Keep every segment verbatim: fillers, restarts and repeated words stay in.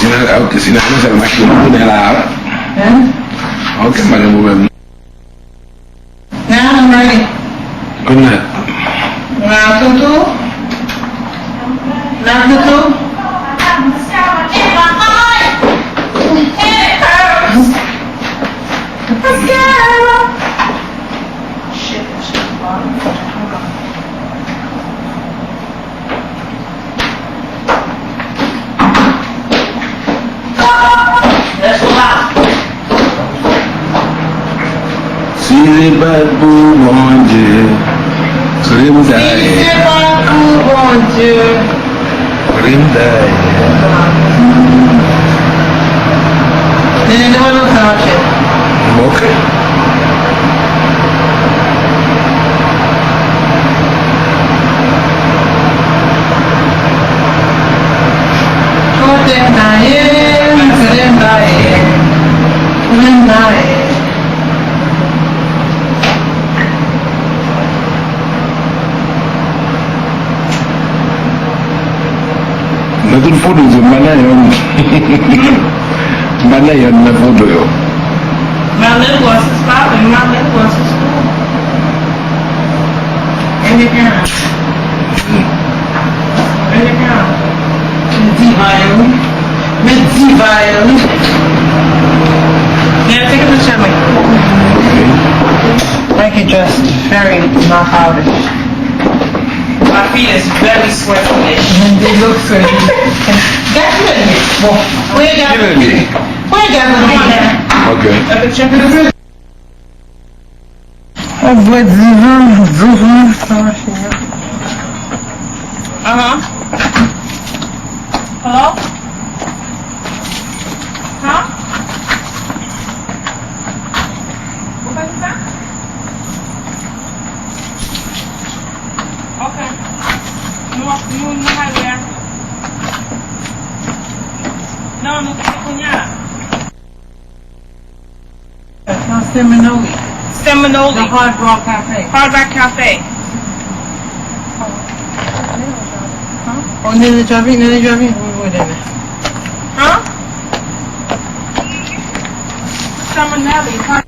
Ok, si nan sèl machin tounen la. Ok, pa gen pwoblèm. Now I'm ready. Good night. Now, Tutu. Now, Tutu. Shit, shit, hold on. Si se pa t pou Bondye, Rimday. Si se pa t pou Bondye. Rimday. Nene, devan nou sa, mache. Ok. Kote m ta ye, kote m ta ye, kote m ta ye. Nan tout foto, m pa nan yonn. M pa nan yonn nan foto yo. Mwen menm, bò sis pa, mwen menm, bò sis tou. Endepandan. Endepandan. Men diva yo, wi. Men diva yo, wi. May I take a picture of me? Like it just very not out. My feet is very sweaty. And they look sweaty. Gade, bon. Where you got it? Where you got it? Ok. A picture. Ap bwè divan, divan, sa mache a. Aha. Hello? Huh? Ou pa di sa? Ok. Nou, nou, nou pral wè a. Non, nou te kounye a. Nan Seminole. Seminole. The Hard Rock Cafe. Hard Rock Cafe. Oh, Nene Javi, Nene Javi, we were there. Huh? Seminole.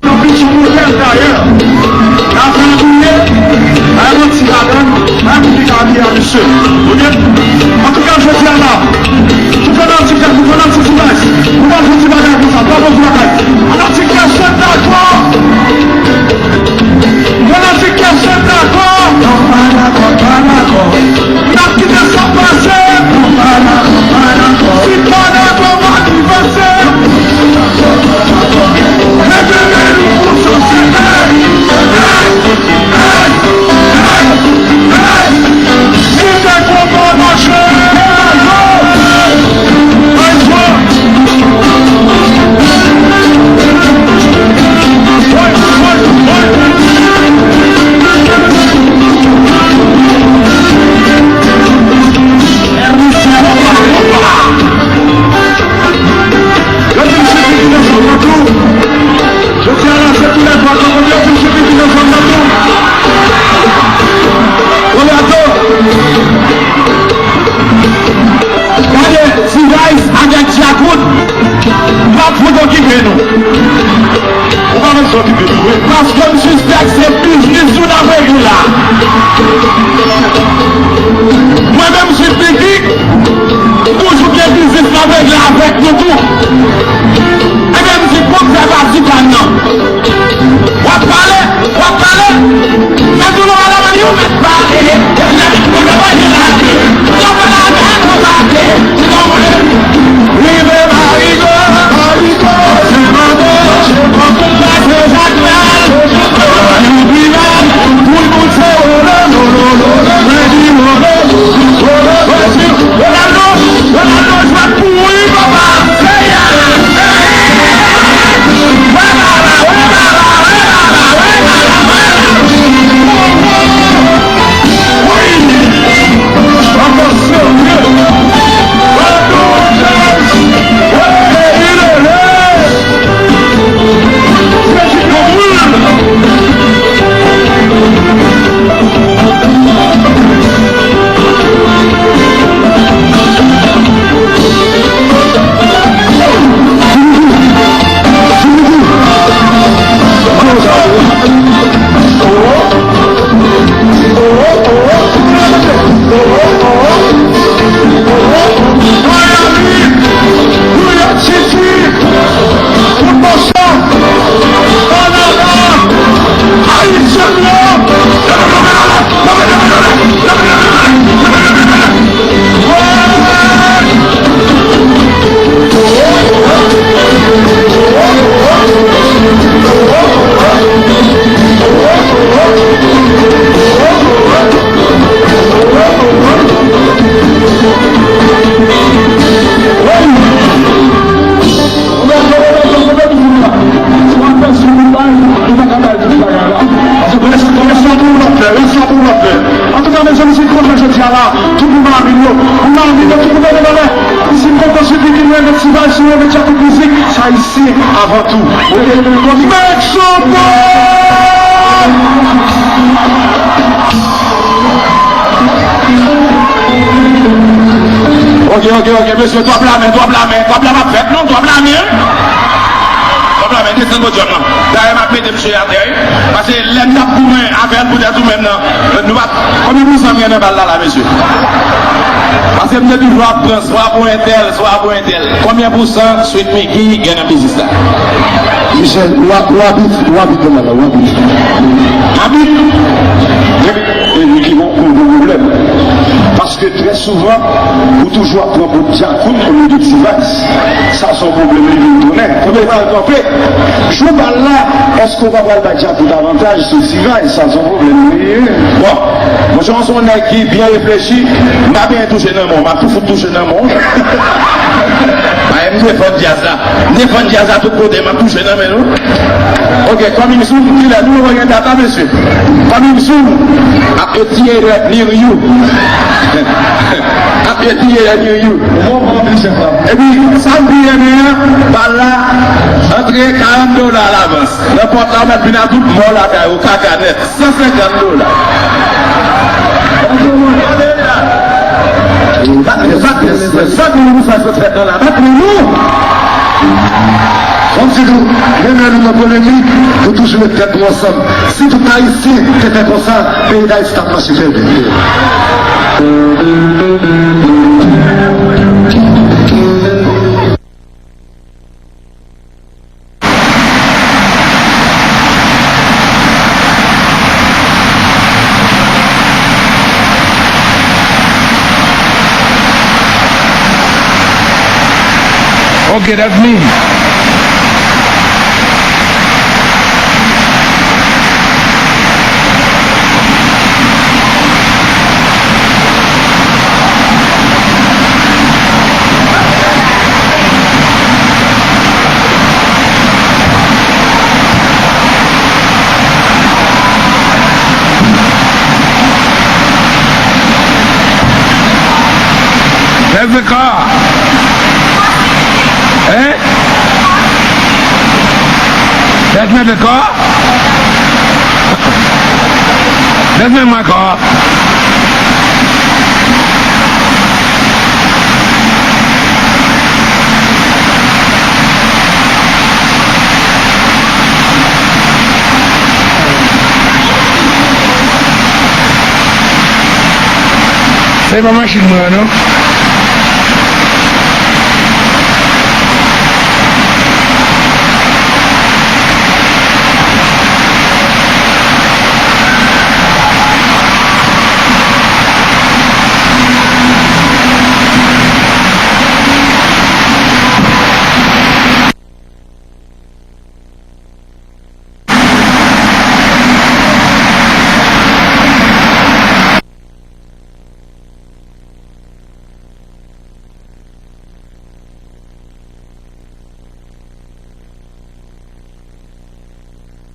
Yon piti moutèl dayè. N ap fè l tounen, bay manti ladan l, bay moun ki ka abiye a mesye. Oke? Antouka, jodi a la, pou fanatik la, pou fanatik Jounayis, nou pa fè ti bagay konsa, pa fè ti bagay. Fanatik la, sèt dakò. Fanatik la, sèt dakò. N ap kite sa pase. Si pa dakò, manifeste. Leve men nou pou sosyete. Kite konba mache. Aywa. Paske m sispèk se biznis nou t ap regle la. Mwen menm, Sweet Micky, m toujou gen biznis m ap regle avèk nou tou. Ebyen, m di, bon, fè pati pa m nan. W ap pale, w ap pale. Fè di nou pale, mwen, yo mèt pale. Lè m pale, yo pale. Yo pale avèk nou, pale. Rive Marigo, Marigo, Chevando, Chevando, Pase Jakmèl, Rival, tout moun se Ronaldo, Ronaldo, Ronaldo, Ronaldo, Ronaldo, Ronaldo, jwèt pouri, papa, se ya, se ya. Wè baba, wè baba, wè baba, wè baba, wè baba. Antouka, mezanmi, se konsa jodi a la, tout moun nan lavil yo, moun nan lavil yo, tout moun leve lè. Isi, m kontan sou ki nou renmen ti bay, si nou renmen djak tout mizik, sa isi avan tou. Make some noise! Ok, ok, ok, mesye, twòp lame, twòp lame, twòp lame ap fèt, non, twòp lame, wi. Twòp lame, desann podyòm nan. Dayè, m ap mete misye atè, wi. Paske lè m t ap goumen avè l poutèt ou menm nan, nou pa, konbyen pousan m gen nan bal la, la, mesye? Paske m te toujou ap pran swa pou entèl, swa pou entèl. Konbyen pousan Sweet Micky gen nan biznis la? Michel, ou a-, ou abit, ou abit nan bal la, ou abit. Abit? E, e, ki bon, bon, bon pwoblèm. Paske trè souvan, ou toujou ap pran bout djakout olye de T-Vice. Sa se yon pwoblèm, li vin tounen. Konbyen tan l kanpe? Jou bal la, èske w pa pral bay djakout avantaj sou T-Vice? Sa se yon pwoblèm, li ye. Bon, mwen, se yon nèg ki byen reflechi, m pa byen touche nan men w, m ap tou fout touche nan men w. Paske m defann djaz la. M defann djaz la tout kote, m ap touche nan men nou. Ok, Coming Soon, kilè nou, nou gen data, mesye. Coming Soon, ap etiye near you. Ap etiye near you. Epi, sa m pi renmen an, bal la, antre karant dola alavans. Nan pòt la, ou mèt vin ak tout mò lakay ou, kaka nèt. San senkant dola. Bat men, bat men, bat men, nou fè sot fèt nan la, bat men nou. Kòmsi tou, menm lè nou nan polemik, nou toujou met tèt nou ansanm. Si tout Ayisyen te fè konsa, peyi Dayiti t ap mache trè byen. Okay, that's me. That's the car. Eh? That's not the car? That's not my car. E pa machin mwen an non.